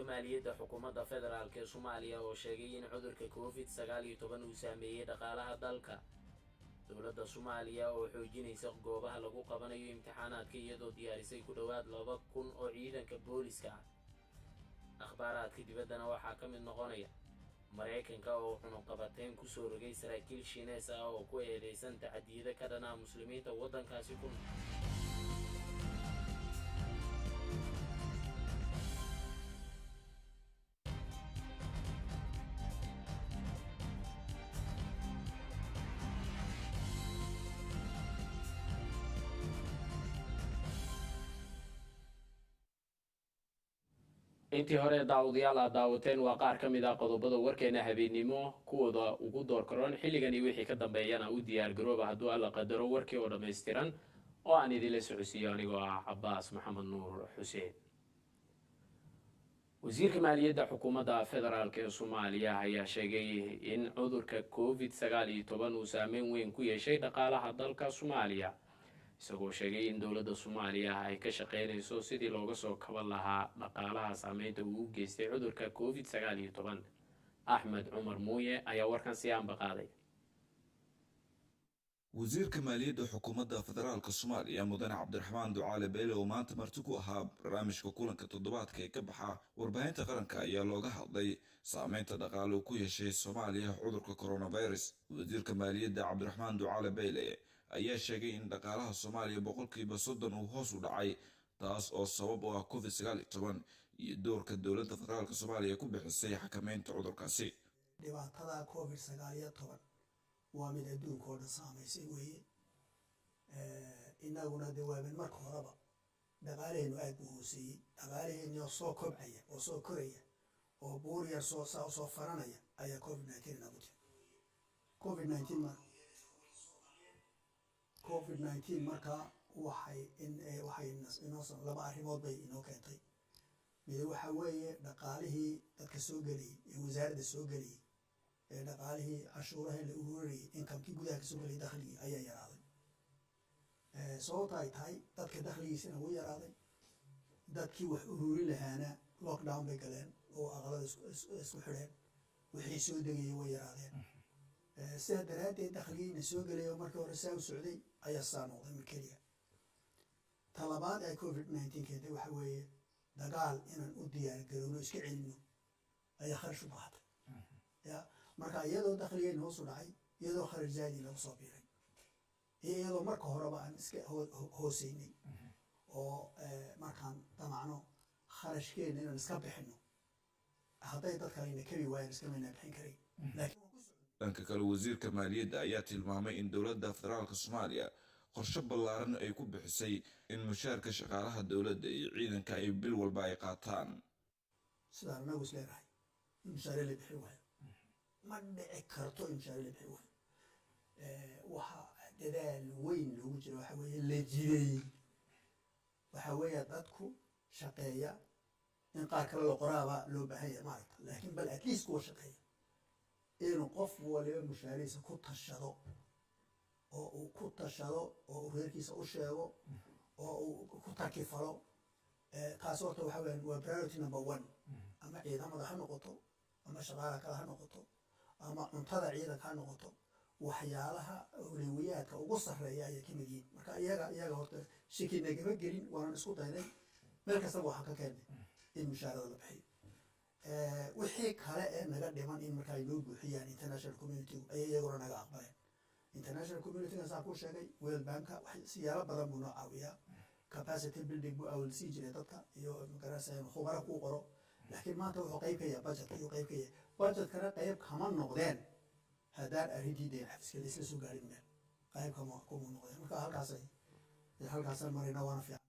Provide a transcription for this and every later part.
Maaliyadda Xukuumadda Federaalk ee Soomaaliya oo sheegay in cudurka COVID-19 uu saameeyey dhaqaalaha dalka. Dowladda Soomaaliya oo xoojinaysa goobaha lagu qabanayo imtixaanaadka, iyadoo diyaarisay ku dhowaad 2000 oo ciidanka booliska ah. Akhbaaraadka dibaddana waxaa ka mid noqonaya Maraykanka oo cunuqabateyn kusoo rogay saraakiil Shiinees ah oo ku eedeysan tacadiyada ka dhanaa Muslimiinta waddankaasi ku nool. Intii hore, daawadayaal, aad daawateen waa qaar ka mid ah qodobada warkeena habeennimo kuwooda ugu door karoon. Xilligani wixii ka dambeeyana u diyaar garooba, hadduu Alla qadaro, warkii oo dhammaystiran oo aan idinla socodsiiyo anigoo ah Cabaas Maxamed Nuur Xuseen. Wasiirka Maaliyadda Xukuumadda Federaalk ee Soomaaliya ayaa sheegay in cudurka COVID-19 uu saameyn weyn ku yeeshay dhaqaalaha dalka Soomaaliya, isagoo sheegay in dowladda Soomaaliya ay ka shaqeynayso sidii looga soo kaban lahaa dhaqaalaha saameynta uu u geystay cudurka COVID-19. Axmed Cumar Muuye ayaa warkan si aanba qaaday. Wasiirka Maaliyadda Xukuumadda Federaalka Soomaaliya, Mudane Cabdiraxmaan Ducaale Beyle, oo maanta marti ku ahaa barnaamijka Kulanka Toddobaadka ee ka baxa Warbaahinta Qaranka, ayaa looga hadlay saameynta dhaqaale uu ku yeeshay Soomaaliya cudurka coronavirus. Wasiirka Maaliyadda Cabdiraxmaan Ducaale Beyle ayaa sheegay in dhaqaalaha Soomaaliya 30% uu hoos u dhacay, taas oo sabab u ah COVID-19 iyo doorka dowladda federaalka Soomaaliya ku bixisay xakameynta cudurkaasi. Dhibaatada COVID-19 waa mid adduunka oo dhan saamaysay weeye. Inaguna de waaban marka horeba dhaqaalaheenu aad buu hooseeyey. Dhaqaalaheeni oo soo kobcaya oo soo koraya oo buur yar soo saa soo faranaya ayaa COVID-19 inagu timi. COVID-19 mar COVID-19 markaa waxay inoo laba arrimood bay inoo keentay. Mid waxa weeye dhaqaalihii dadka soo gelayay ee wasaaradda soo gelayay, ee dhaqaalihii cashuuraha la ururinayay, incomekii gudaha kasoo gelayay, dakhligii ayaa yaraaday. Sababta ay tahay, dadka dakhligiisina wuu yaraaday, dadkii wax ururin lahaana lockdown bay galeen oo aqalada isku xidheen, wixii soo degayay way yaraadeen. Sidaa daraaddeed dakhligiina soo gelay oo markii hore saa u socday ayaa saa noqday mar keliya. Talabaad ay COVID-19 keentay waxa weeye dagaal inaan u diyaar garowno, iska celino, ayaa kharash u baahatay ya. Marka iyadoo dakhligeena hoos u dhacay, iyadoo kharash zaadi lagu soo biiray, iyo iyadoo marka horeba aan iska hooseynay oo markaan damacno kharashkeena inaan iska bixino, hadday dad kalena kabi waayaan iskamayna bixin karayn, laakiin waan ku socon. Dhanka kale, wasiirka maaliyadda ayaa tilmaamay in dowladda federaalka Soomaaliya qorshe ballaaran ay ku bixisay in mushaarka shaqaalaha dowladda iyo ciidanka ay bil walba ay qaataan. Sidaan anagu is leenahay in mushaare la bixin waayo ma dhici karto. In mushaare la bixin waayo, waxa dadaal weyn loogu jira waxa weeye la jideeyey waxa weeye dadku shaqeeya in qaar kale la qoraaba loo baahan yahay, maaragta, laakiin bal at least kuwa shaqeeya inuu qof waliba mushaarihiisa ku tashado oo uu ku tashado oo uu reerkiisa u sheego oo uu ku takifalo. Kaas horta waxa weyaan waa priority number one. Ama ciidamada ha noqoto, ama shaqaalaha kale ha noqoto, ama cuntada ciidanka ha noqoto, waxyaalaha awlawiyaadka ugu sarreeya ayay kamid yihiin. Marka iyaga horta shaki nagama gelin, waanan isku daynay, meel kastaba waxaan ka keennay in mushaarada la bixiyo. Wixii kale ee naga dhiman in markaa ay noo buuxiyaan international community ayay iyaguna naga aqbaleen. International community-ga, saan kuu sheegay, World Banka siyaalo badan buu noo caawiyaa. Capacity building buu awal siin jiray dadka iyo magaranaysa khubaro kuu qoro, laakiin maanta wuxuu qayb ka yahay budgetka ayuu qayb ka yahay. Budgetkana qayb kama noqdeen haddaan arrintii deyn xafiska la isla soo gaarin, meel qayb kama kuma noqdeen. Marka halkaasaan marayna, waana fiican.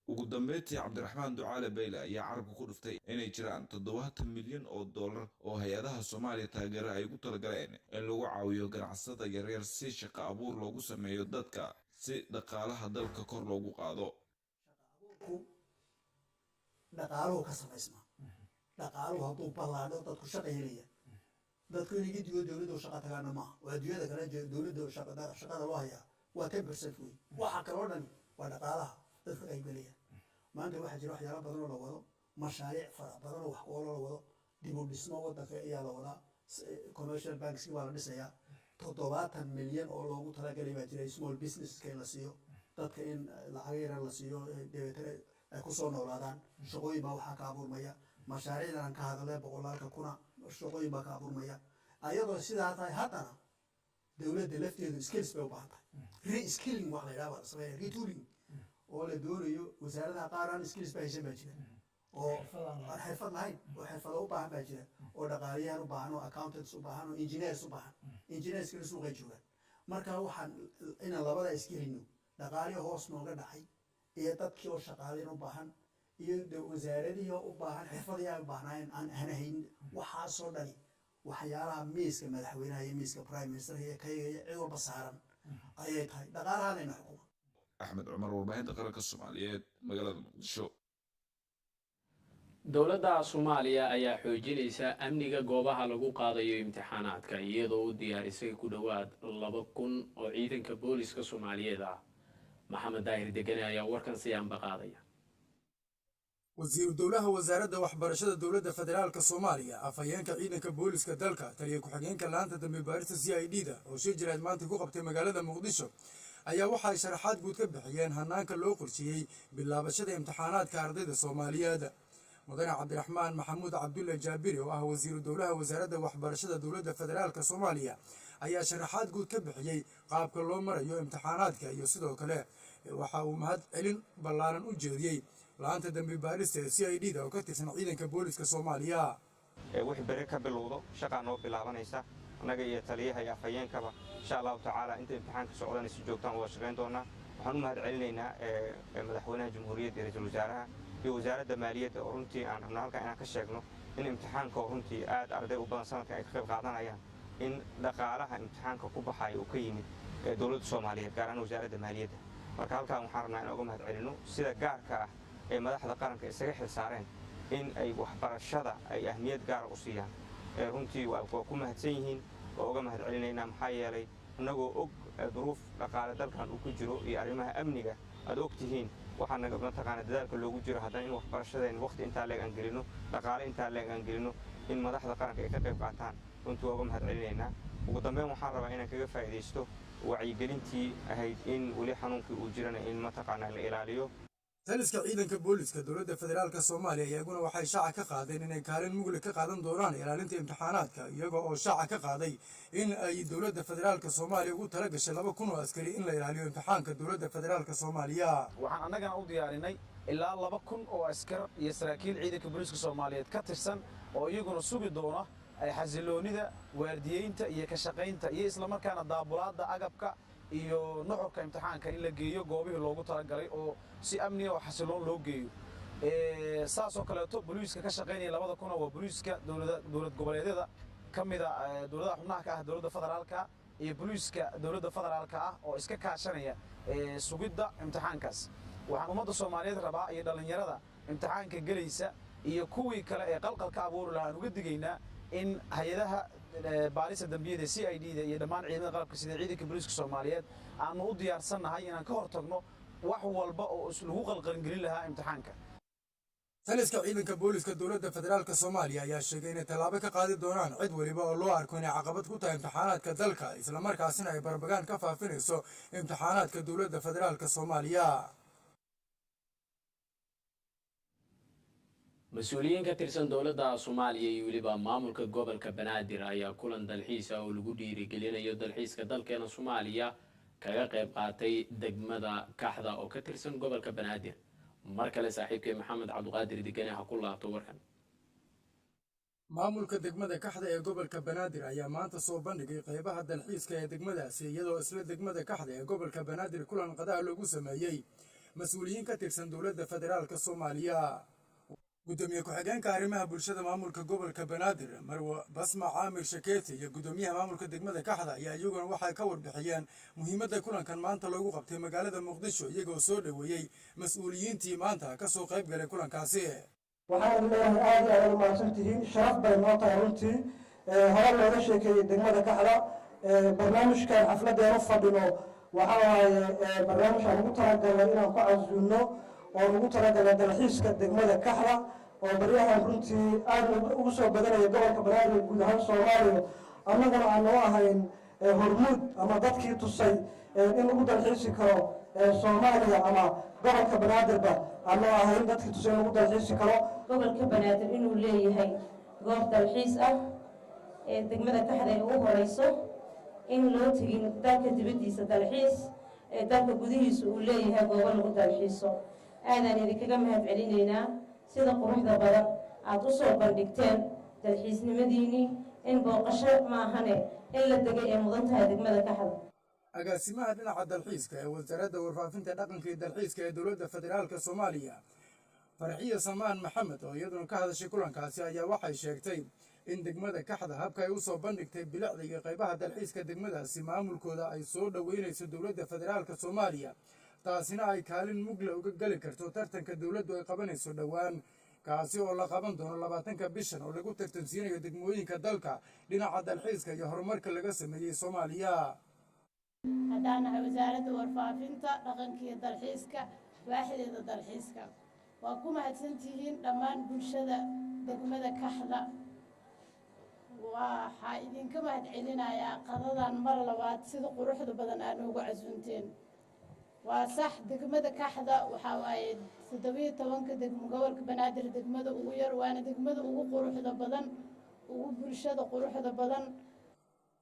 Ugu dambeyntii, Cabdiraxmaan Ducaale Bayle ayaa carabka ku dhuftay inay jiraan 70 milyan oo dollar oo hay-adaha Soomaaliya taageera ay ugu talagaleen in lagu caawiyo ganacsatada yaryar, si shaqo abuur loogu sameeyo dadka, si dhaqaalaha dalka kor loogu qaado. Abuurku dhaqaaluhu ka samaysmaa. Dhaqaaluhu hadduu ballaadho, dadku shaqa helaya. Dadku inay gidigoo dowladda u shaqa tagaana maaha. Waa adduunyada kale dowladda shaqada loo hayaa waa 10% wey. Waxa kaloo dhani waa dhaqaalaha dadka qaybgelaya. Maanta waxaa jira waxyaalo badan oo la wado. Mashaariic fara badan oo wax oolo la wado, dib u dhismo wadanka ayaa la wadaa. Commercial bankski baa la dhisayaa. 70 milyan oo loogu talagalay baa jiray small businesska in la siiyo, dadka in lacago yaran la siiyo, dabeetana ay kusoo noolaadaan. Shaqooyin baa waxaa ka abuurmaya. Mashaariicdan aan ka hadalay, boqolaalka kuna shaqooyin baa ka abuurmaya. Ayadoo sidaa tahay, haddana dowladda lafteedu skills bay u baahan tahay. Reskilling wax la yidhaha baa la sameeya, retooling oo la doonayo. Wasaaradaha qaar aan skills ba haysan baa jira, oo aan xirfad lahayn, oo xirfado u baahan baa jira, oo dhaqaaliyahan u baahan, oo accountants u baahan, oo engineers u baahan. Engineerskana suuqay joogaan. Marka waxaan inaan labada isgelino, dhaqaalihi hoos nooga dhacay iyo dadkii oo shaqaaleyn u baahan iyo de wasaaradihii oo u baahan xirfadii ay u baahnaayeen aan hanahayn, waxaasoo dhani waxyaalaha miiska madaxweynaha iyo miiska prime minister iyo kayaga iyo cid walba saaran ayay tahay. Dhaqaalahanayna xukuma. Axmed Cumar, warbaahinta qaranka Soomaaliyeed, magaalada Muqdisho. Dowladda Soomaaliya ayaa xoojinaysa amniga goobaha lagu qaadayo imtixaanaadka, iyadoo u diyaarisay ku dhowaad 2000 oo ciidanka booliska Soomaaliyeed ah. Maxamed Daahir Degane ayaa warkan si aanba qaadaya. Wasiiru dowlaha wasaaradda waxbarashada dowladda federaalka Soomaaliya, afhayeenka ciidanka booliska dalka, taliya ku-xigeenka laanta dambi baarista CID da oo shir jiraad maanta ku qabtay magaalada Muqdisho ayaa waxa ay sharaxaad guud ka bixiyeen hanaanka loo qorsheeyey bilaabashada imtixaanaadka ardayda Soomaaliyeed. Mudane Cabdiraxmaan Maxamuud Cabdulle Jaabiri, oo ah wasiiru dowlaha wasaaradda waxbarashada dowladda federaalka Soomaaliya, ayaa sharaxaad guud ka bixiyey qaabka loo marayo imtixaanaadka, iyo sidoo kale waxa uu mahad celin ballaaran u jeediyey laanta dambi baarista ee CID da oo ka tirsan ciidanka booliska Soomaaliya. Wixii bere ka bilowdo shaqaa noo bilaabanaysa, annaga iyo taliyaha iyo afhayeenkaba, insha Allahu tacaala. Inta imtixaanka socdana si joogtaan wada shaqayn doonaa. Waxaan u mahad celinaynaa madaxweynaha jamhuuriyadda iyo ra-iisul wasaaraha iyo wasaaradda maaliyadda, oo runtii aan rabno halkan inaan ka sheegno in imtixaanka, oo runtii aad arday u badan sanadkan ay ka qayb qaadanayaan, in dhaqaalaha imtixaanka ku baxaya uu ka yimid dowladda Soomaaliyeed, gaar ahaan wasaaradda maaliyadda. Marka halkan waxaan rabnaa inaan uga mahad celinno sida gaarka ah ee madaxda qaranka isaga xil saareen in ay waxbarashada ay ahmiyad gaara u siiyaan. Runtii waa ku mahadsan yihiin oo uga mahad celinaynaa, maxaa yeelay annagoo og duruuf dhaqaale dalkan uu ku jiro iyo arrimaha amniga aad og tihiin, waxaa naga mataqaana dadaalka loogu jiro, haddana in waxbarashadeen waqti intaa leeg aan gelino, dhaqaale intaa leeg aan gelino, in madaxda qaranka ay ka qayb qaataan, runtii waa uga mahad celinaynaa. Ugu dambeyn, waxaan rabaa inaan kaga faa'iidaysto wacyigelintii ahayd in weli xanuunkii uu jirana in mataqaanaa la ilaaliyo. Taliska ciidanka booliska dowladda federaalka Soomaaliya iyaguna waxay shaaca ka qaadeen inay kaalin mugle ka qaadan doonaan ilaalinta imtixaanaadka, iyaga oo shaaca ka qaaday in ay dowladda federaalka Soomaaliya ugu tala gashay 2000 oo askari in la ilaaliyo imtixaanka dowladda federaalka Soomaaliya. Waxaan annagana u diyaarinay ilaa 2000 oo askar iyo saraakiil ciidanka booliiska Soomaaliyeed ka tirsan, oo iyaguna sugi doona xasiloonida, waardiyeynta iyo ka shaqaynta iyo islamarkaana daabulaadda agabka iyo nuxurka imtixaanka in la geeyo goobihii loogu talagalay, oo si amniga oo xasiloon loo geeyo. Saasoo kaleeto booliiska ka shaqaynaya 2000 waa booliiska dowlad goboleedyada ka mida dowladaha xubnaha ka ah dowladda federaalka iyo booliiska dowladda federaalka ah oo iska kaashanaya sugidda imtixaankaas. Waxaan ummadda Soomaaliyeed rabaa iyo dhallinyarada imtixaanka gelaysa iyo kuwii kale ee qalqal ka abuuri lahaa aan uga digaynaa in hay-adaha baarista dambiyada CID da iyo dhammaan ciidamada qalabka sida ciidanka booliiska Soomaaliyeed aanu u diyaarsannahay inaan ka hortagno wax walba oo lagu qalqalgelin lahaa imtixaanka. Taliska ciidanka booliska dowladda federaalka Soomaaliya ayaa sheegay inay tallaabo ka qaadi doonaan cid weliba oo loo arko inay caqabad ku tahay imtixaanaadka dalka, islamarkaasina ay barbagaan ka faafinayso imtixaanaadka dowladda federaalka Soomaaliya. Mas-uuliyiin ka tirsan dowladda Soomaaliya iyo weliba maamulka gobolka Banaadir ayaa kulan dalxiis ah oo lagu dhiirigelinayo dalxiiska dalkeena Soomaaliya kaga qayb qaatay degmada Kaxda oo ka tirsan gobolka Banaadir. Mar kale saaxiibkay Maxamed Cabdiqaadir Degane ha ku laabto warkan. Maamulka degmada Kaxda ee gobolka Banaadir ayaa maanta soo bandhigay qaybaha dalxiiska ee degmadaasi, iyadoo isla degmada Kaxda ee gobolka Banaadir kulan qadaha loogu sameeyey mas-uuliyiin ka tirsan dowladda federaalka Soomaaliya. Gudoomiye ku-xigeenka arrimaha bulshada maamulka gobolka Banaadir, Marwe Basma Caamir Shakeeti, iyo gudoomiyaha maamulka degmada Kaxda ayaa iyaguna waxay ka warbixiyeen muhiimadda kulankan maanta loogu qabtay magaalada Muqdisho, iyagoo soo dhoweeyey mas-uuliyiintii maanta ka soo qayb galay kulankaasi. Waxaan leeyahay aad iyo aad umahadsan tihiin. Sharaf bay noo tahay runtii. Hore looga sheekeeyey degmada Kaxda. Barnaamijkan xafladeenu fadhino waxaa waaye barnaamij aan ugu talagalnay inaan ku casuulno oo ugu talagalnay dalxiiska degmada Kaxda. Oo baryahan runtii aada ugu soo badanaya gobolka Banaadir, guud ahaan Soomaaliya, annaguna aan noo ahayn hormuud ama dadkii tusay in lagu dalxiisi karo Soomaaliya ama gobolka Banaadirba, aan noo ahayn dadkii tusay in lagu dalxiisi karo. Gobolka Banaadir inuu leeyahay goob dalxiis ah ee degmada Kaxda ay ugu horeyso, in loo tegin dalka dibaddiisa dalxiis ee dalka gudihiisa uu leeyahay goobo lagu dalxiiso. Aadaan idinkaga mahad celinaynaa sida quruxda badan aada u soo bandhigteen dalxiisnimadiinii, in booqasho maahane in la degay ay mudan tahay degmada Kaxda. Agaasimaha dhinaca dalxiiska ee Wasaaradda Warfaafinta, Dhaqanka iyo Dalxiiska ee Dowladda Federaalka Soomaaliya, Farxiya Samaan Maxamed, oo iyaduna ka hadashay kulankaasi, ayaa waxay sheegtay in degmada Kaxda habka ay u soo bandhigtay bilicda iyo qaybaha dalxiiska degmadaasi maamulkooda ay soo dhoweynayso Dowladda Federaalka Soomaaliya, taasina ay kaalin mugla uga geli karto tartanka dowladdu ay qabanayso dhowaan, kaasi oo la qaban doono 20-ka bishan, oo lagu tartansiinayo degmooyinka dalka dhinaca dalxiiska iyo horumarka laga sameeyey Soomaaliya. Haddaan nahay Wasaaradda Warfaafinta, Dhaqanka iyo Dalxiiska, waaxdeeda dalxiiska, waa ku mahadsantihiin dhammaan bulshada degmada Kaxda. Waxaa idinka mahad celinayaa qadadan mar labaad sida quruxda badan aa noogu casuunteen. Waa sax, degmada Kaxda waxaa waaye 17-ka degmo gobolka Banaadir degmada ugu yar, waana degmada ugu quruxda badan, ugu bulshada quruxda badan.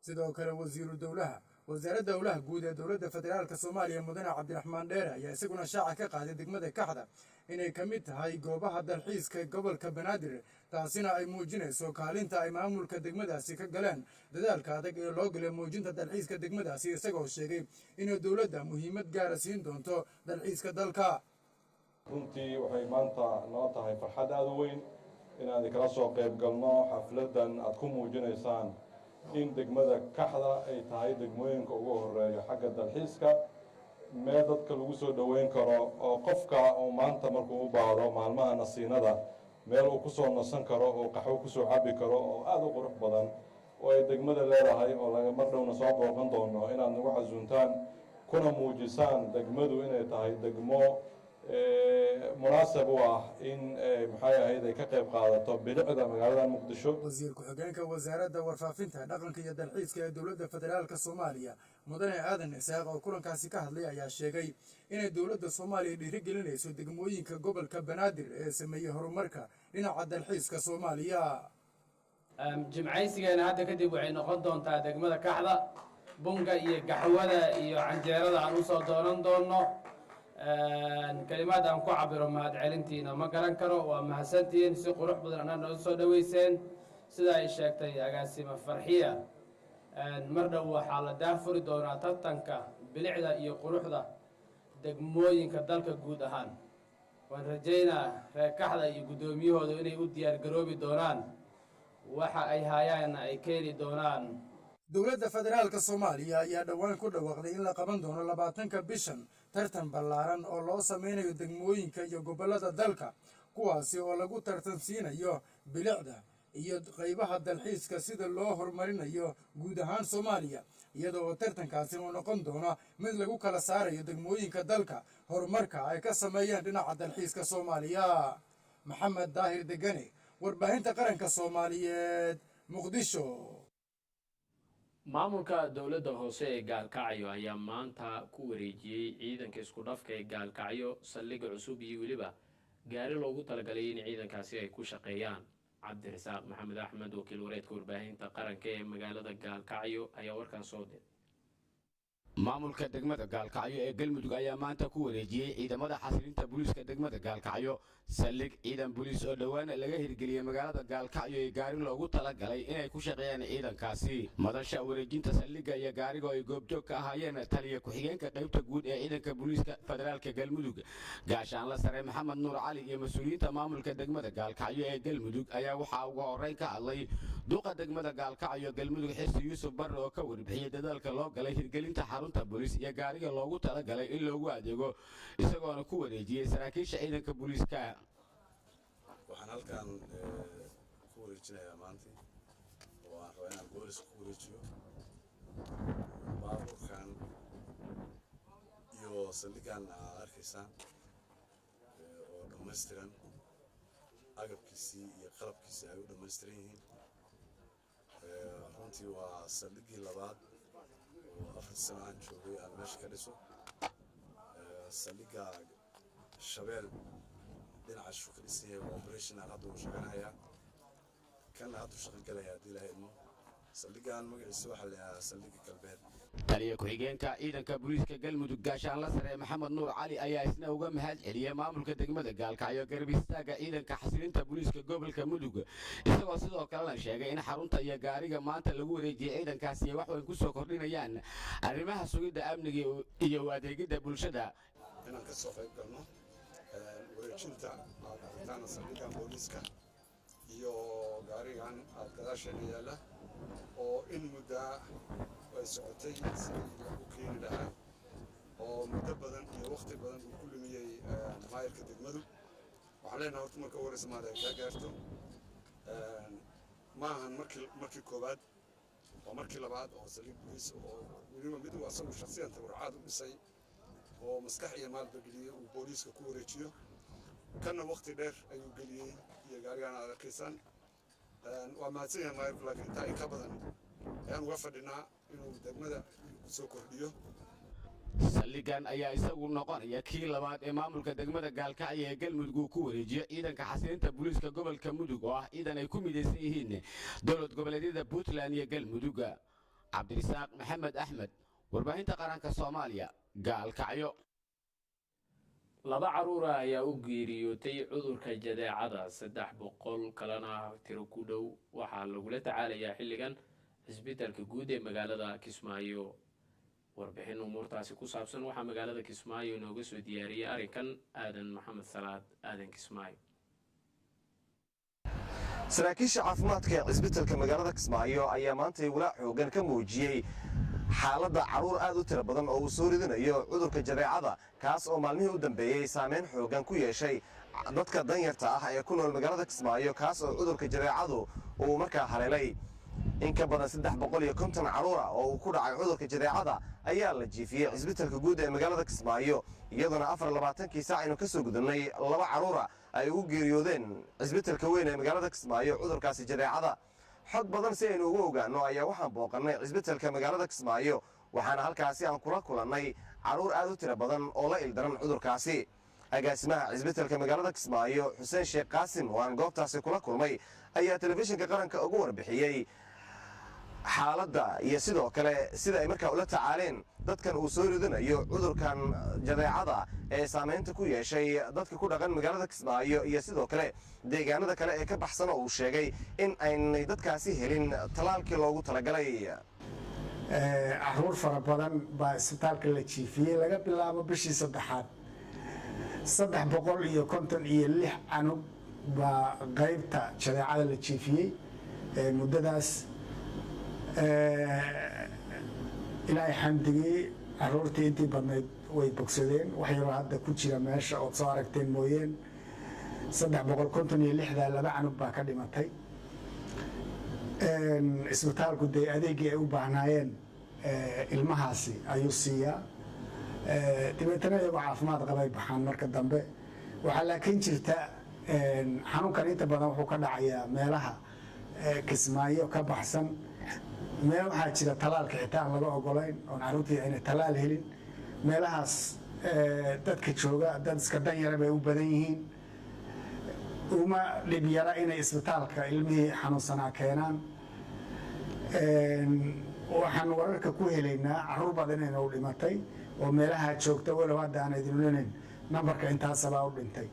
Sidoo kale, wasiiru dowlaha Wasaaradda Howlaha Guud ee Dowladda Federaalka Soomaaliya, Mudane Cabdiraxmaan Dheere, ayaa isaguna shaaca ka qaaday degmada Kaxda inay ka mid tahay goobaha dalxiiska gobolka Banaadir, taasina ay muujinayso kaalinta ay maamulka degmadaasi ka galeen dadaalka adag ee loo galay muujinta dalxiiska degmadaasi, isagoo sheegay inay dowladda muhiimad gaara siin doonto dalxiiska dalka. Runtii waxay maanta noo tahay farxad aada u weyn inaan idinkala soo qayb galno xafladdan aad ku muujinaysaan in degmada Kaxda ay tahay degmooyinka ugu horeeya xagga dalxiiska, meel dadka lagu soo dhoweyn karo oo qofka uu maanta markuu u baahdo maalmaha nasiinada meel uu kusoo nasan karo oo qaxwo kusoo cabi karo oo aada u qurux badan oo ay degmada leedahay, oo laga mar dhowna soo booqan doono, inaad nagu casuuntaan kuna muujisaan degmadu inay tahay degmo munaasab u ah in, maxay ahayd, ay ka qayb qaadato bilicda magaalada Muqdisho. Wasiir ku-xigeenka Wasaaradda Warfaafinta, Dhaqanka iyo Dalxiiska ee Dowladda Federaalka Soomaaliya, Mudane Aadan Isaaq, oo kulankaasi ka hadlay, ayaa sheegay inay dowladda Soomaaliya dhiirigelinayso degmooyinka gobolka Banaadir ee sameeyey horumarka dhinaca dalxiiska Soomaaliya. Jimcaysigeena hadda kadib waxay noqon doontaa degmada Kaxda, bunga iyo gaxwada iyo canjeerada aan usoo doonan doonno. Kelimaad aan ku cabiro mahad celintiina ma garan karo. Waa mahadsantihiin, si qurux badan anaa noo soo dhoweyseen. Sida ay sheegtay agaasima Farxiya, mar dhow waxaa la daahfuri doonaa tartanka bilicda iyo quruxda degmooyinka dalka guud ahaan. Waan rajaynaa reer Kaxda iyo guddoomiyahooda inay u diyaar garoobi doonaan, waxa ay haayaanna ay keeni doonaan. Dowladda Federaalka Soomaaliya ayaa dhowaan ku dhawaaqday in la qaban doono 20-ka bishan tartan ballaaran oo loo sameynayo degmooyinka iyo gobollada dalka, kuwaasi oo lagu tartansiinayo bilicda iyo qaybaha dalxiiska sida loo horumarinayo guud ahaan Soomaaliya, iyada oo tartankaasi uu noqon doono mid lagu kala saarayo degmooyinka dalka horumarka ay ka sameeyeen dhinaca dalxiiska Soomaaliya. Maxamed Daahir Degane, Warbaahinta Qaranka Soomaaliyeed, Muqdisho. Maamulka dowladda hoose ee Gaalkacyo ayaa maanta ku wareejiyey ciidanka isku dhafka ee Gaalkacyo saldhigga cusub iyo weliba gaari loogu talagalay in ciidankaasi ay ku shaqeeyaan. Cabdirasaaq Maxamed Axmed, wakiil wareedka Warbaahinta Qaranka ee magaalada Gaalkacyo, ayaa warkan soo diray. Maamulka degmada Gaalkacyo ee Galmudug ayaa maanta ku wareejiyey ciidamada xasilinta booliiska degmada Gaalkacyo saldhig ciidan booliis oo dhowaan laga hirgeliyey magaalada Gaalkacyo ee gaari loogu talagalay inay ku shaqeeyaan ciidankaasi. Madasha wareejinta saldhigga iyo gaariga oo ay goobjoog ka ahaayeen taliya ku-xigeenka qaybta guud ee ciidanka booliiska federaalka Galmudug, Gaashaanla Sare Maxamed Nuur Cali, iyo mas-uuliyiinta maamulka degmada Gaalkacyo ee Galmudug, ayaa waxaa ugu horreyn ka hadlay duqa degmada Gaalkacyo Galmudug, Xirsi Yuusuf Barre, oo ka warbixiyey dadaalka loo galay hirgelinta xarunta booliis iyo gaariga loogu talagalay in loogu adeego, isagoona ku wareejiyey saraakiisha ciidanka booliiska. Waxaan halkan ku wareejinayaa maanta oo aan rabaa inaan booliska ku wareejiyo baabuurkan iyo saldhiggan aad arkaysaan oo dhammaystiran. Agabkiisii iyo qalabkiisii ay u dhammaystiran yihiin. Runtii waa saldhiggii labaad oo 4 sano aan joogay aan meesha ka dhiso. Saldhigga Shabeel dhinaca shuu ka dhisan yahay, waa operational, hadda uu shaqaynayaa, kanna hadduu shaqo galaya haddii Ilahay idmo. Saldhiggan magaciisa waxaa la yidhahdaa Saldhigga Galbeed. Taliya ku-xigeenka ciidanka booliiska Galmudug, gaashaanla sare Maxamed Nuur Cali, ayaa isna uga mahad celiyey maamulka degmada Gaalkacyo garab istaagga ciidanka xasilinta booliiska gobolka Mudug, isagoo sidoo kalena sheegay in xarunta iyo gaariga maanta lagu wareejiyey ciidankaasi ay wax weyn ku soo kordhinayaan arrimaha sugidda amniga iyo u adeegidda bulshada. Inaan ka soo qayb galno wareejinta aad aragtaan saldhiggan booliiska iyo gaarigan aad gadaasheena yaalla, oo in muddaa ay socotay sidii lagu keeni lahaa, oo muddo badan iyo wakhti badan uu ku lumiyey maayarka degmadu. Waxaan leenahay horta marka ugu horreysa maad ay kaa gaarto. Ma ahan markii koowaad, waa markii labaad oo saldhig booliis, oo weliba mid uu asagu shakhsiyan tabarrucaad u dhisay oo maskax iyo maalba geliyey, uu booliiska ku wareejiyo. Kanna wakhti dheer ayuu geliyey iyo gaarigaan aad arkaysaan. Waa mahadsan yahay maayarku, laakiin intaa in ka badan ayaan uga fadhinaa inuu degmada ku soo kordhiyo. Saldhiggan ayaa isagu noqonaya kii labaad ee maamulka degmada Gaalkacyo ee Galmudug uu ku wareejiyo ciidanka xasilinta booliiska gobolka Mudug, oo ah ciidan ay ku midaysan yihiin dowlad goboleedyada Puntland iyo Galmudug. Cabdirisaaq Maxamed Axmed, Warbaahinta Qaranka Soomaaliya, Gaalkacyo. Laba caruura ayaa u geeriyootay cudurka jadeecada, 300 kalena tiro ku dhow waxaa lagula tacaalayaa xilligan cisbitaalka guud ee magaalada Kismaayo. Warbixin umuurtaasi ku saabsan waxaa magaalada Kismaayo inooga soo diyaariyey arrinkan Aadan Maxamed Salaad, Aadan Kismaayo. Saraakiisha caafimaadka ee cisbitalka magaalada Kismaayo ayaa maantay walaac xoogan ka muujiyey xaaladda carruur aad u tiro badan oo uu soo ridinayo cudurka jadeecada, kaas oo maalmihii u dambeeyey saameyn xoogan ku yeeshay dadka danyarta ah ee ku nool magaalada Kismaayo, kaas oo cudurka jadeecadu uu markaa haleelay. In ka badan 350 carruura oo uu ku dhacay cudurka jadeecada ayaa la jiifiyey cisbitalka guud ee magaalada Kismaayo, iyadoona 24kii saac aynu ka soo gudubnay laba carruura ay ugu geeriyoodeen cisbitalka weyn ee magaalada Kismaayo cudurkaasi jadeecada. Xog badan si aynu ugu ogaano ayaa waxaan booqannay cisbitalka magaalada Kismaayo, waxaana halkaasi aan kula kulannay carruur aad u tiro badan oo la ildaran cudurkaasi. Agaasimaha cisbitalka magaalada Kismaayo, Xuseen Sheekh Qaasim, oo aan goobtaasi kula kulmay, ayaa Telefishinka Qaranka ugu warbixiyey xaaladda iyo sidoo kale sida ay markaa ula tacaaleen dadkan uu soo ridinayo cudurkan jadeecada ee saamaynta ku yeeshay dadka ku dhaqan magaalada Kismaayo iyo sidoo kale deegaanada kale ee ka baxsan, oo uu sheegay in aynay dadkaasi helin tallaalkii loogu talagalay. Caruur fara badan baa isbitaalka la jiifiyey laga bilaabo bishii saddexaad. 356 canug baa qaybta jadeecada la jiifiyey muddadaas. Ilaahay xamdigii, caruurtii intii badnayd way bogsadeen, wax yaroo hadda ku jira meesha ood soo aragteen mooyeen. 356-da laba canug baa ka dhimatay. Isbitaalku dee adeeggii ay u baahnaayeen ilmahaasi ayuu siiyaa, dabeetana iyagoo caafimaad qabay baxaan marka dambe. Waxaa laakiin jirta xanuunkan inta badan wuxuu ka dhacayaa meelaha Kismaayo ka baxsan. Meel waxaa jira talaalka xitaa aan laga ogolayn oon carruurtii ayna talaal helin. Meelahaas dadka jooga dad iska danyara bay u badan yihiin, uma dhib yara inay isbitaalka ilmihii xanuunsanaa keenaan. Waxaan wararka ku helaynaa carruur badan inay u dhimatay oo meelaha joogta, walow hadda aan idin odhanayn nambarka intaasabaa u dhintay.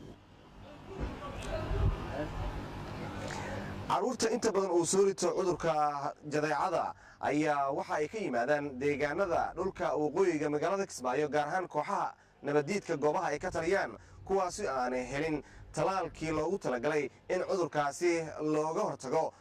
Carruurta inta badan uu soo rito cudurka jadeecada ayaa waxa ay ka yimaadaan deegaanada dhulka waqooyiga magaalada Kismaayo, gaar ahaan kooxaha nabaddiidka goobaha ay ka taliyaan, kuwaasi aanay helin talaalkii loogu talagalay in cudurkaasi looga hortago,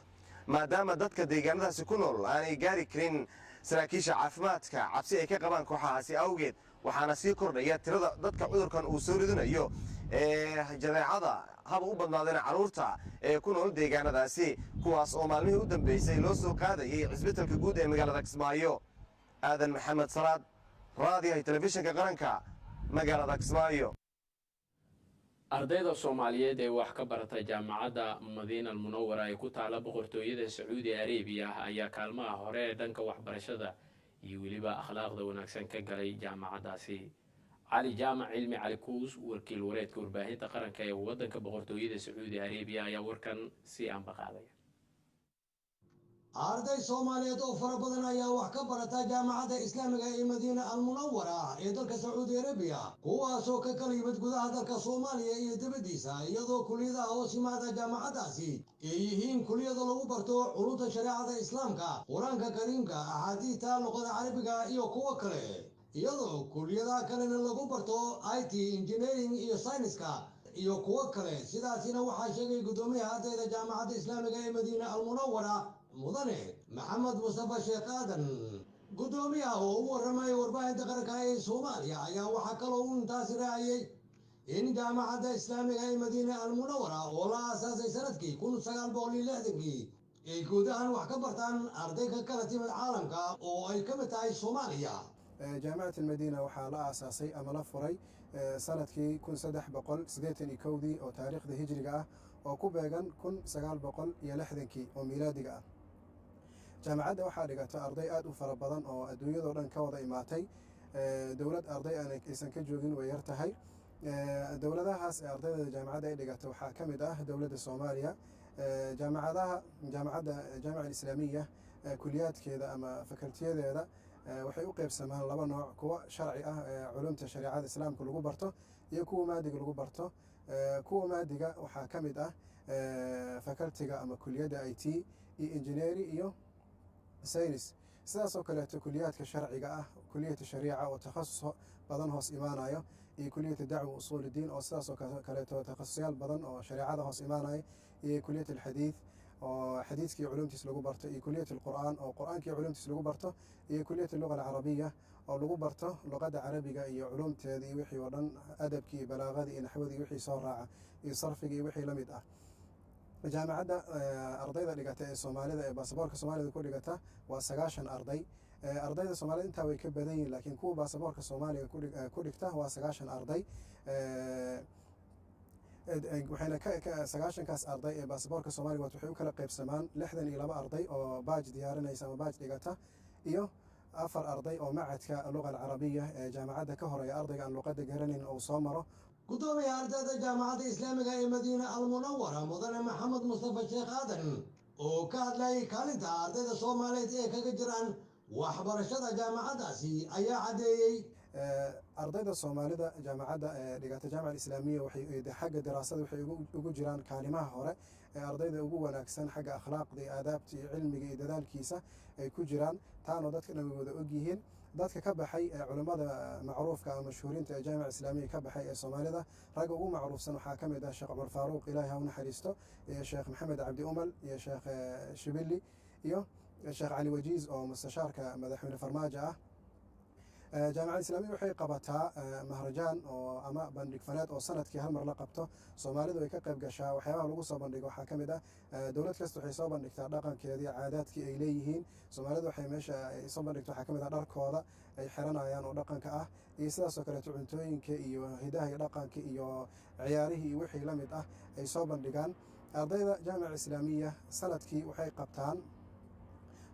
maadaama dadka deegaanadaasi ku nool aanay gaari karin saraakiisha caafimaadka cabsi ay ka qabaan kooxahaasi awgeed. Waxaana sii kordhaya tirada dadka cudurkan uu soo ridinayo ee jadeecada, haba u badnaadeen carruurta ee ku nool deegaanadaasi, kuwaas oo maalmihii u dambeysay loo soo qaadayay cisbitalka guud ee magaalada Kismaayo. Aadan Maxamed Salaad, Raadiyaha Telefishinka Qaranka, magaalada Kismaayo. Ardayda Soomaaliyeed ee wax ka barata Jaamacadda Madiina Almunawara ee ku taala Boqortooyada Sacuudi Arabiya ayaa kaalmaha hore ee dhanka waxbarashada iyo weliba akhlaaqda wanaagsan ka galay jaamacaddaasi. Cali Jaamac Cilmi Cali Kuus, wakiil wareedka Warbaahinta Qaranka ee wadanka Boqortooyada Sacuudi Arabiya, ayaa warkan si aanbaqaadaya. Arday Soomaaliyeed oo fara badan ayaa wax ka barata Jaamacadda Islaamiga ee Madiina Almunawara ee dalka Sacuudi Arabiya, kuwaasoo ka kala yimid gudaha dalka Soomaaliya iyo dibaddiisa, iyadoo kuliyadaha hoos yimaada jaamacaddaasi ay yihiin kuliyada lagu barto culumta shareecada Islaamka, Qur-aanka Kariimka, axaadiista, luqada Carabiga iyo kuwo kale, iyadoo kuliyadaha kalena lagu barto IT, engineering iyo sayniska iyo kuwo kale. Sidaasina waxaa sheegay guddoomiyaha ardayda Jaamacadda Islaamiga ee Madiina Almunawara, Mudane Maxamed Mustafa Sheekh Aadan. Guddoomiyaha oo u warramaya Warbaahinta Qaranka ee Soomaaliya ayaa waxaa kaloo uu intaasi raaciyey in Jaamacadda Islaamiga ee Madiina Almunawara oo la aasaasay sanadkii 1960-kii ay guud ahaan wax ka bartaan arday ka kala timid caalamka oo ay ka mid tahay Soomaaliya. Jaamicat Almadiina waxaa la aasaasay ama la furay sanadkii 1381-dii oo taariikhda hijriga ah, oo ku beegan 1960-kii oo miilaadiga ah. Jaamacadda waxaa dhigata arday aada u fara badan oo adduunyadoo dhan ka wada imaatay. Dowlad arday aysan ka joogin way yar tahay. Dowladahaas ee ardayda jaamacadda ay dhigata waxaa ka mid ah dowladda Soomaaliya. Jaamacadaha jaamacadda, Jaamica Alislaamiya, kuliyaadkeeda ama fakaltiyadeeda waxay u qeybsamaan laba nooc: kuwa sharci ah ee culumta shareecada Islaamka lagu barto iyo kuwa maadiga lagu barto. Kuwa maadiga waxaa ka mid ah faculty-ga ama kuliyadda IT iyo engineering iyo saynis. Sidaas oo kaleeto kuliyaadka sharciga ah, kuliyata shariica oo takhasus badan hoos imaanayo, iyo kuliyata dacwa usuul diin oo sidaas oo kaleeto takhasusyaal badan oo shareecada hoos imaanayo, iyo kuliyat alxadiid oo xadiidkii culumtiis lagu barto, iyo kuliyat alqur'aan oo qur'aankii culumtiis lagu barto, iyo kuliyat alluga alcarabiya oo lagu barto luqadda Carabiga iyo culumteeda iyo wixii oo dhan, adabkii iyo balaaqadii iyo naxwadii iyo wixii soo raaca iyo sarfigii iyo wixii la mid ah. Jaamacadda ardayda dhigata ee Soomaalida ee baasaboorka Soomaalida ku dhigata waa 90 arday. Ardayda Soomaalida intaa way ka badan yihiin, laakiin kuwa baasaboorka Soomaaliga ku dhigta waa 90 arday. Waxayna 90-kaas arday ee baasaboorka Soomaaliga waxay u kala qaybsamaan 62 arday oo batch diyaarinaysa ama batch dhigata iyo 4 arday oo macadka luqa alcarabiya ee jaamacadda ka horeeya, ardayga aan luqadda garanayn uu soo maro. Gudoomiyaha ardayda Jaamacadda Islaamiga ee Madiina Almunawara, Mudane Maxamed Mustafa Sheekh Aadan, oo ka hadlayay kaalinta ardayda Soomaaliyeed ee kaga jiraan waxbarashada jaamacaddaasi ayaa caddeeyey. Ardayda Soomaalida jaamacadda ee dhigata, Jaamica Alislaamiya, waxay xagga diraasada waxay ugu jiraan kaalimaha hore ee ardayda ugu wanaagsan xagga akhlaaqda iyo aadaabta iyo cilmiga iyo dadaalkiisa ay ku jiraan, taanoo dadka dhan way wada ogyihiin. Dadka ka baxay ee culimmada macruufka ama mashhuuriinta ee Jaamica Islaamiya ka baxay ee Soomaalida, ragga ugu macruufsan waxaa ka mid ah Sheekh Cumar Faaruuq, Ilaahi ha u naxariisto, iyo Sheekh Maxamed Cabdi Umal iyo Sheekh Shibili iyo Sheekh Cali Wajiiz oo mustashaarka Madaxweyne Farmaajo ah. Jaamacadda Islaamiya waxay qabataa mahrajaan oo ama bandhig faneed oo sanadkii hal mar la qabto. Soomaalidu ay ka qayb gashaa. Waxyaabaha lagu soo bandhigo waxaa ka mid ah, dowlad kasta waxay soo bandhigtaa dhaqankeedii, caadaadkii ay leeyihiin. Soomaalidu waxay meesha ay soo bandhigto waxaa ka mid ah dharkooda ay xiranayaan oo dhaqanka ah, iyo sidaas oo kaleeto cuntooyinka iyo hidaha iyo dhaqanka iyo ciyaarihii iyo wixii la mid ah ay soo bandhigaan. Ardayda Jaamica Islaamiya sanadkii waxay qabtaan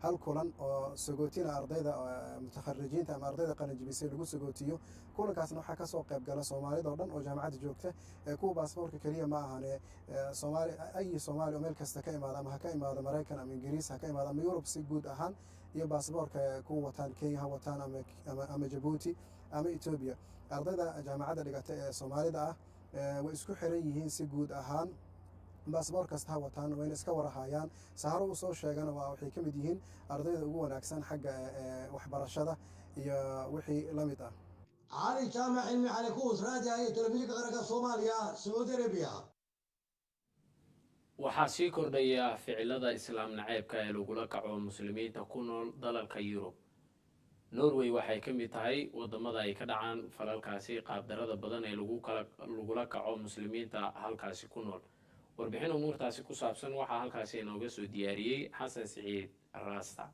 hal kulan oo sagootina ardayda mutakharijiinta ama ardayda qalinjibisay lagu sagootiyo. Kulankaasna waxaa kasoo qayb gala Soomaalida oo dhan oo jaamacadda joogta, ee kuwa baasaboorka keliya ma ahane, Soomaali ayi Soomaali oo meel kasta ka imaada, ama ha ka imaado Maraykan ama Ingiriis ha ka imaado ama Yurub si guud ahaan, iyo baasaboorka kuwa wataan Kenya ha wataan ama Jabuuti ama Etoobiya. Ardayda jaamacadda dhigata ee Soomaalida ah way isku xiran yihiin si guud ahaan, baasaboor kasta ha wataan, wayna iska warahayaan. Saharo uu soo sheegana waa waxay ka mid yihiin ardayda ugu wanaagsan xagga waxbarashada iyo wixii la mid ah. Cali Jaamac Cilmi Cali Kuus, Raadiyaha iyo Telefishinka Qaranka Soomaaliya, Sacuudi Arabiya. Waxaa sii kordhaya ficilada Islaam naceebka ee lagula kaco Muslimiinta ku nool dalalka Yurub. Norway waxay ka mid tahay wadamada ay ka dhacaan falalkaasi qaabdarada badan ee lagula kaco Muslimiinta halkaasi ku nool. Warbixin umuurtaasi ku saabsan waxaa halkaasi inooga soo diyaariyey Xasan Siciid Raasta.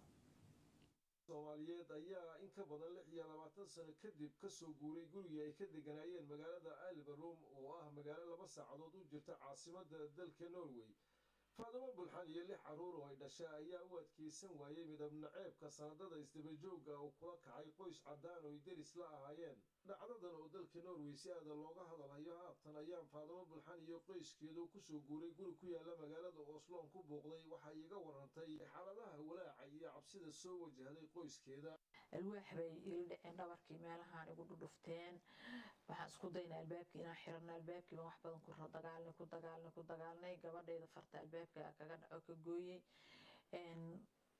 Soomaaliyeed ayaa in ka badan 26 sano kadib kasoo guuray gurigii ay ka deganaayeen magaalada Elverum, oo ah magaalo 2 saacadood u jirta caasimada dalka Norway. Faadimo Bulxan iyo lix carruur oo ay dhashay ayaa u adkeysan waayey midab naceebka sanadada isdabajooga oo kula kacay qoys caddaan oo ay deris la ahaayeen. Dhacdadan oo dalka Norway si aada looga hadalhayo haatan ayaan Faadimo Bulxan iyo qoyskeedu kusoo guuray guri ku yaala magaalada Osloon ku booqday. Waxay iga warantay xaaladaha walaaca iyo cabsida soo wajahday qoyskeeda. Alwaax bay ila dhaceen, dhabarkii meelahaan igu dhudhufteen. Waxaan isku daynay albaabkii inaan xirano. Albaabkii baan wax badan ku dagaalnay, ku dagaalnay, ku dagaalnay. Gabadhayda farta albaabka kaga dhaco, ka gooyey.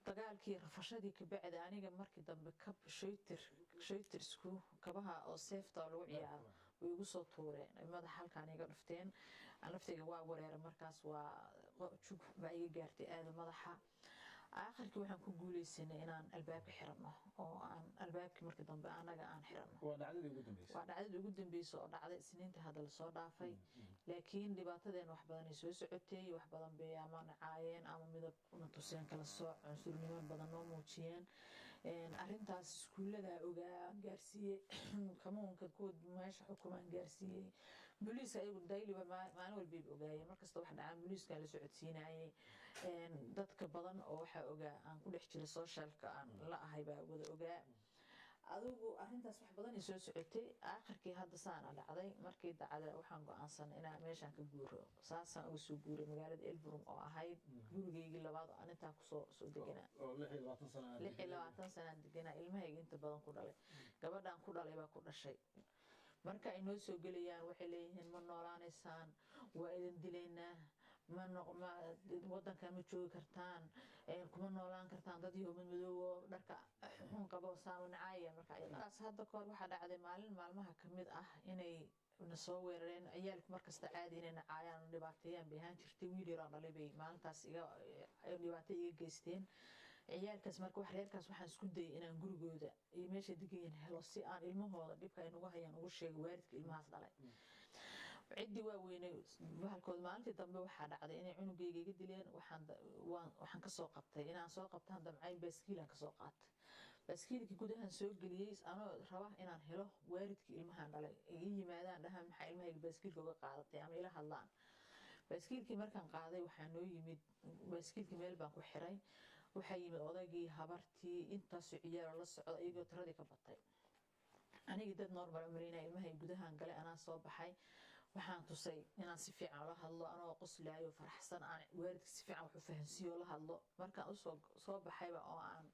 Dagaalkii, rafashadii kabacdi, aniga markii dambe kab shaytir shaytirsku kabaha oo seefta oo lagu ciyaaro way igu soo tuureen, madaxa halkaan iga dhufteen. Naftayga waa wareera markaas, waa jug baa iga gaartay aada madaxa. Aakhirkii waxaan ku guuleysanay inaan albaabka xirano, oo aan albaabkii markii dambe anaga aan xirano. Waa dhacdadii ugu dambeysay? Waa dhacdadii ugu dambeysay oo dhacday Isniinta hadda lasoo dhaafay, laakiin dhibaatadeen wax badan ay soo socotay. Wax badan bay ama nacaayeen ama midab na tuseen, kala sooc, cunsurnimo badan noo muujiyeen. Arrintaas iskuullada ogaa gaarsiiyey, kamuunka kuwa meesha xukumaan gaarsiiyey, booliiska ayagu dayliba maalin walbayba ogaayeen. Markasta wax dhacaan booliiskaa la socodsiinayay. Dadka badan oo waxaa ogaa aan ku dhex jira socialka aan la ahay baa wada ogaa. Adigu arrintaas wax badan ay soo socotay. Aakhirkii hadda saana dhacday. Markii dhacda waxaan go-aansanay inaan meeshaan ka guuro. Saasaan uga soo guuray magaalada Elverum oo ahayd gurigeygii labaad oo aan intaa kusoo soo deganaa. Oo 26 sano aad 26 sanaan deganaa, ilmahayga inta badan ku dhalay, gabadhaan ku dhalay baa ku dhashay. Marka ay noo soo gelayaan waxay leeyihiin, "Ma noolaanaysaan, waa idin dilaynaa, ma ma wadankan ma joogi kartaan, kuma noolaan kartaan, dad yahow madmadow oo dharka xun qabo," saanu nacaaya. Marka taas hadda kahor waxaa dhacday maalin maalmaha kamid ah inay na soo weerareen ciyaalku. Markasta caadi inay nacaayaan oo dhibaateeyaan bay ahaan jirtay. Wiil yaroo dhalay bay maalintaas iga dhibaato iga geysteen ciyaalkaas. Marka wax reerkaas waxaan isku dayay inaan gurigooda iyo meesha degan helo, si aan ilmahooda dhibka ay nagu hayaan ugu sheego waalidka ilmahaas dhalay. Ciddii waa weynay bahalkood. Maalintii dambe waxaa dhacday inay cunugayga iga dileen. Waxaan kasoo qabtay inaan soo qabtaan damcay, baaskiilaan kasoo qaatay. Baaskiilkii gudahan soo geliyey anoo raba inaan helo waalidkii ilmahan dhalay, ay ii yimaadaan, dhahaan, "Maxaa ilmahayga baaskiilka uga qaadatay?" ama ila hadlaan. Baaskiilkii markaan qaaday waxaa noo yimid, baaskiilkii meel baan ku xiray, waxaa yimid odaygii, habartii, intaasoo ciyaaro la socda, iyagoo tiradii ka batay. Anigii dad normal umaleynaya ilmahay gudahan galay. Anaa soo baxay, waxaan tusay inaan si fiican ula hadlo, anoo qoslaayo, faraxsan, aan waalidka si fiican wax u fahansiiyo, la hadlo. Markaan usoo soo baxayba oo aan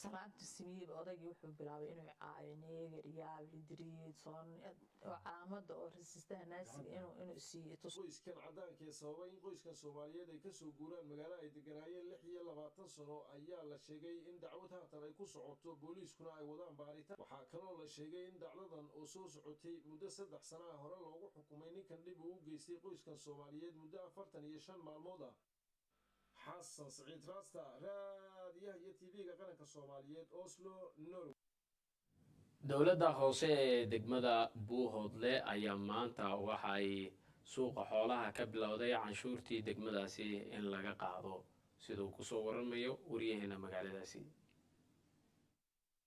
salaanta simiyeyba, odaygii wuxuu bilaabay inuu caayo, neeger, yaabli, soon oo calaamada oo rasistaha naasiga inuu siiyo tus. Qoyskan caddaanka ee sababay in qoyskan Soomaaliyeed ay kasoo guuraan magaalo ay deganaayeen 26 sano ayaa la sheegay in dacwad haatan ay ku socoto, booliiskuna ay wadaan baaritaan. Waxaa kaloo la sheegay in dhacdadan oo soo socotay muddo 3 sano ah hore loogu xukumay ninkan dhib uu u geystay qoyskan Soomaaliyeed muddo 45 maalmood ah. Xasan Siciid Raasta, Raadiyaha iyo TV-ga Qaranka Soomaaliyeed, Oslo, Norway. Dowladda hoose ee degmada Buuhoodle ayaa maanta waxa ay suuqa xoolaha ka bilowday canshuurtii degmadaasi in laga qaado, siduu kusoo waramayo wariyaheena magaaladaasi.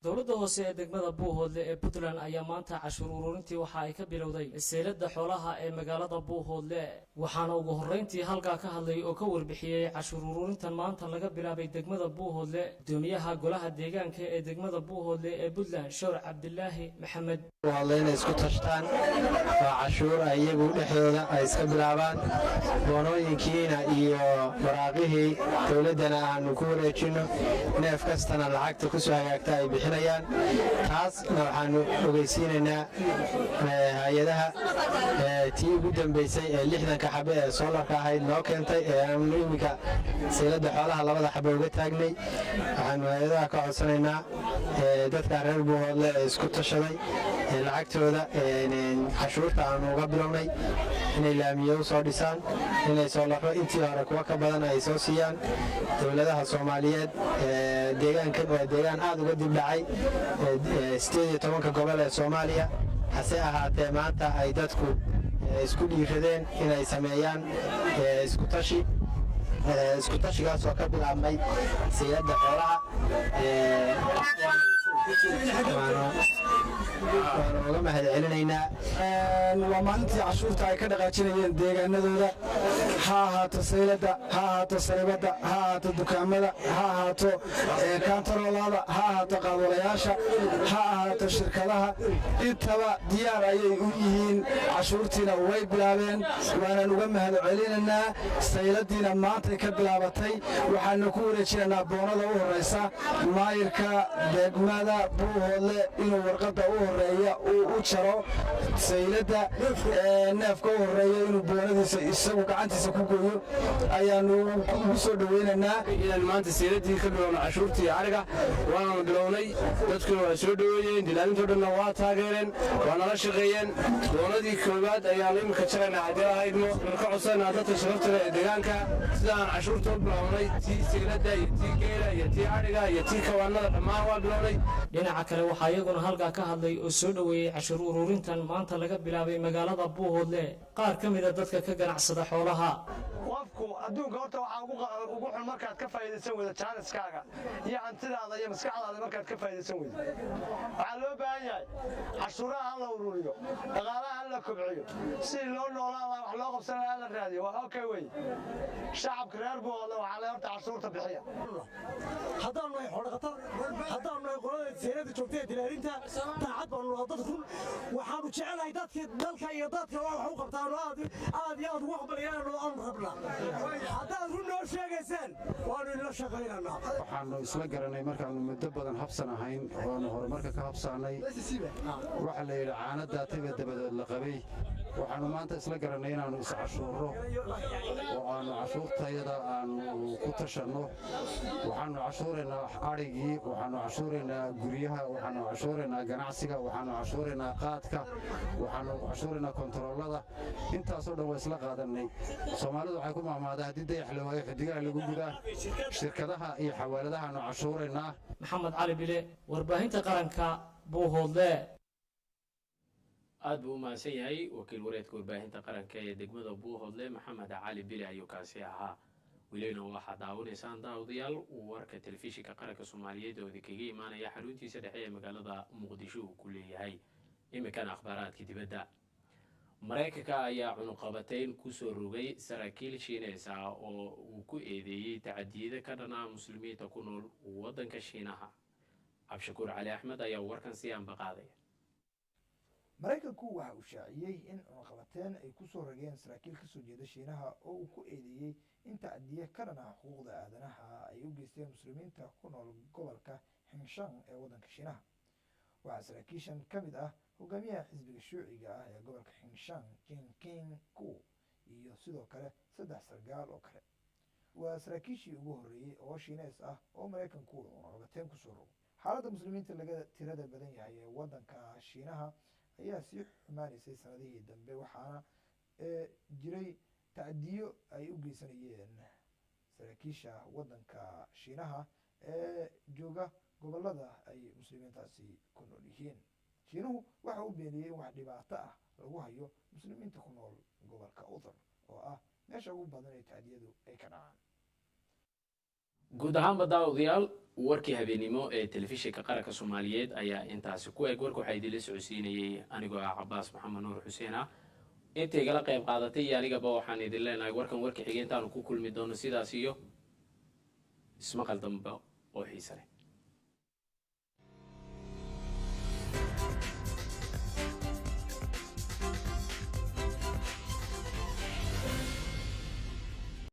Dowladda hoose ee degmada Buuhoodle ee Puntland ayaa maanta cashuur ururintii waxa ay ka bilowday seylada xoolaha ee magaalada Buuhoodle. Waxaana ugu horreyntii halkaa ka hadlay oo ka warbixiyey cashuur ururintan maanta laga bilaabay degmada Buuhoodle gudoomiyaha golaha deegaanka ee degmada Buuhoodle ee Puntland, Showr Cabdilaahi Maxamed. Buuhoodle inay isku tashtaan oo cashuur ay iyagu dhexdooda ay iska bilaabaan, boonooyinkiina iyo waraaqihii dowladdana aanu ku wareejinno, neef kastana lacagta ku soo hagaagta ay bixinayaan. Taasna waxaanu ogeysiinaynaa hay-adaha tii ugu dambeysay ee 60-ka xabe ee soolarka ahayd noo keentay, ee aanu iminka sayladda xoolaha labada xabe uga taagnay. Waxaanu hay-adaha ka codsanaynaa dadka reer Buuhoodle ee isku tashaday ee lacagtooda cashuurta aanu uga bilownay inay laamiyo u soo dhisaan, inay soolaro intii hore kuwa ka badan ay soo siiyaan dowladaha Soomaaliyeed. Deegaankan waa deegaan aad uga dib dhacay 18-ka gobol ee Soomaaliya, hase ahaatee maanta ay dadku isku dhiiradeen inay sameeyaan isku tashi, isku tashigaas oo ka bilaabmay sayladda xoolaha. Waanu uga mahad celinaynaa. Waa maalintii cashuurta ay ka dhaqaajinayeen deegaanadooda, ha ahaato sayladda, ha ahaato sariibadda, ha ahaato dukaamada, ha ahaato kaantaroolada, ha ahaato qaadwalayaasha, ha ahaato shirkadaha. Intaba diyaar ayay u yihiin, cashuurtiina way bilaabeen, waanaan uga mahad celinaynaa. Sayladiina maantay ka bilaabatay. Waxaanu ku wareejinaynaa boonada u horraysa maayirka degmada Buuhoodle inuu warqadda u horreeya uu u jaro sayladda, neefka u horreeya inuu boonadiisa isagu gacantiisa ku gooyo ayaanu ugu soo dhoweynaynaa. Inaan maanta sayladii ka bilowno cashuurtii ariga waanaanu bilownay. Dadkuna waa soo dhoweeyeen, dilaalintoo dhanna waa taageereen, waa nala shaqeeyeen. Boonadii koowaad ayaanu iminka jaraynaa haddii lahaydmo. Ka codsanaa dadka sharafta leh ee deegaanka, sida aan cashuurta u bilownay, tii sayladda iyo tii geela iyo tii adhiga iyo tii kawaanada, dhammaan waa bilownay. Dhinaca kale, waxaa iyaguna halkaa ka hadlay oo soo dhoweeyey cashuur ururintan maanta laga bilaabay magaalada Buuhoodle qaar ka mida dadka ka ganacsada xoolaha. Qofku adduunka horta waxaa ugu xun markaad ka faa'iidaysan weydo jaaniskaaga iyo hantidaada iyo maskaxdaada markaad ka faa'iidaysan weydo. Waxaa loo baahan yahay cashuuraha ha la ururiyo, dhaqaalaha ha la kobciyo, sidii loo noolaan lahaa, wax loo qabsan lahaa ha la raadiyo. Waa okay wey. Shacabka reer Buuhoodle waxaa le horta cashuurta bixiya. Haddaanu nahay xoolodhaqatada, haddaanu nahay qolada seyrada joogta ee dilaalinta, daacad baanu nahay, dad run waxaanu jecelahay dadkii dalka iyo dadka wax u qabtaanu aad aad iyo aad ugu aqbalayaan aanu rabnaa. Haddaad run noo sheegaysaan, waanu idinla shaqaynaynaa. Waxaanu isla garanay markaannu muddo badan habsan ahayn oo aanu horumarka ka habsaanay, waxa la yidhi caano daatayba dabadood la qabay. Waxaannu maanta isla garannay inaannu iscashuurro oo aannu cashuurtayada aannu ku tashanno. Waxaannu cashuuraynaa adhigii, waxaannu cashuuraynaa guryaha, waxaannu cashuuraynaa ganacsiga, waxaannu cashuuraynaa qaadka, waxaannu cashuuraynaa kontaroolada. Intaasoo dhan waa isla qaadannay. Soomaalidu waxay ku mahmaadaa, haddii dayax la waayo xidigaha lagu gudaa. Shirkadaha iyo xawaaladahaannu cashuuraynaa. Maxamed Cali Bile, warbaahinta qaranka, Buuhoodle. Aad buu u mahadsan yahay wakiil wareedka warbaahinta qaranka ee degmada Buuhoodle, Maxamed Cali Bile ayuu kaasi ahaa. Welina waxaad daawanaysaan, daawadayaal, warka telefishinka qaranka Soomaaliyeed oo idinkaga imaanaya xaruntiisa dhexe ee magaalada Muqdisho uu ku leeyahay. Iminkana akhbaaraadka dibadda. Maraykanka ayaa cunuqabatayn kusoo rogay saraakiil Shiineys ah oo uu ku eedeeyey tacadiyada ka dhan ah muslimiinta ku nool waddanka Shiinaha. Cabdishakuur Cali Axmed ayaa warkan sii ambaqaadaya. Maraykanku waxa uu shaaciyey in cunaqabateen ay ku soo rogeen saraakiil kasoo jeeda Shiinaha oo uu ku eedeeyey in tacdiye ka dhan ah xuquuqda aadanaha ay u geysteen muslimiinta ku nool gobolka Xinjiang ee waddanka Shiinaha. Waxaa saraakiishan ka mid ah hogaamiyaha xisbiga shuuciga ah ee gobolka Xinjiang, Jinking Ku, iyo sidoo kale saddex sargaal oo kale. Waa saraakiishii ugu horreeyey oo Shiinees ah oo Maraykanku uu cunaqabateen kusoo rogo. Xaaladda muslimiinta laga tirada badan yahay ee waddanka Shiinaha ayaa sii xumaanaysay sanadihii dambe, waxaana jiray tacdiyo ay u geysanayeen saraakiisha waddanka Shiinaha ee jooga gobolada ay muslimiintaasi ku nool yihiin. Shiinuhu waxa uu beeniyey in wax dhibaato ah lagu hayo muslimiinta ku nool gobolka Uthar, oo ah meesha ugu badan ee tacdiyadu ay ka dhacaan. Guud ahaanba, daawadayaal, warkii habeenimo ee telefishinka qaranka Soomaaliyeed ayaa intaasi ku eg. Warka waxaa idinla socodsiinayey anigoo ah Cabaas Maxamed Nuur Xuseen ah. Inta igala qayb qaadatay iyo anigaba waxaan idin leenahay, warkan warka xigeentaanu ku kulmi doono, sidaas iyo ismaqal dambe oo xiise leh.